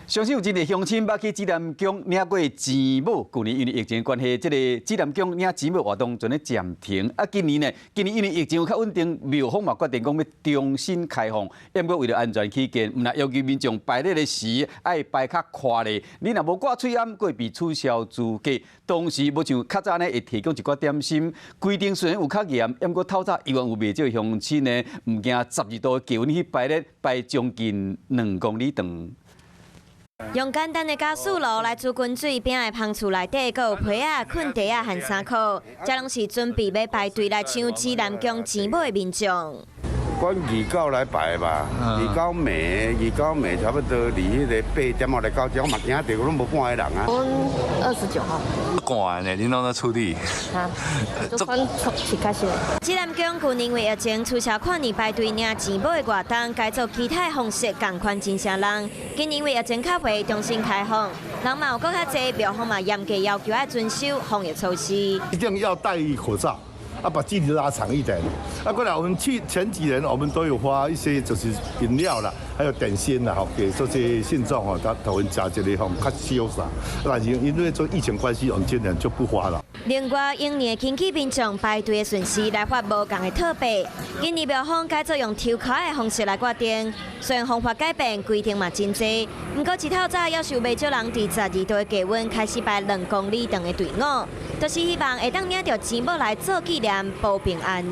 相信有真濟鄉親捌去紫南宮領過錢母。舊年因為疫情關係，這个紫南宮領錢母活動全咧暫停。啊，今年呢，今年因為疫情有較穩定，廟方嘛決定講欲重新開放。毋過為著安全起見，毋但要求民眾排列的時愛排較寬咧。你若無掛喙罨，閣會被取消資格。同時，無像較早呢，會提供一寡點心。規定雖然有較嚴，毋過透早猶原有袂少鄉親呢，毋驚12度氣溫去排列排將近2公里長。用簡單的瓦斯爐來煮滾水，餅的芳厝內底，閣有被仔、睏袋仔和衫褲，這攏是準備欲排隊來搶紫南宮錢母的民眾。阮29來排吧，29暝，29暝差不多佇彼个8點仔來9點，我嘛驚著，攏無半个人啊。阮29號。寒呢，你攏咧處理？哈，就阮初七開始。紫南宮舊年因為疫情取消跨年排隊領錢母的活動，改做其他方式仝款真濟人。今年因為疫情較緩，重新開放，人嘛有閣較濟，廟方嘛嚴格要求愛遵守防疫措施。一定要戴口罩。啊，把距離拉長一點。啊，過來我們去前幾年，我們都有發一些就是飲料啦，還有點心啦，吼，給這些信眾吼，他頭食一个吼較瀟灑。但是因為這疫情關係，我們今年就不發了。另外，往年輕起民眾排隊的順序來發無仝的套幣。今年廟方改做用抽籤的方式來決定，雖然方法改變，規定嘛真濟。毋過一透早，猶是有袂少人佇12度的低溫開始排2公里長的隊伍，就是希望會當領著錢母來做紀念，保平安。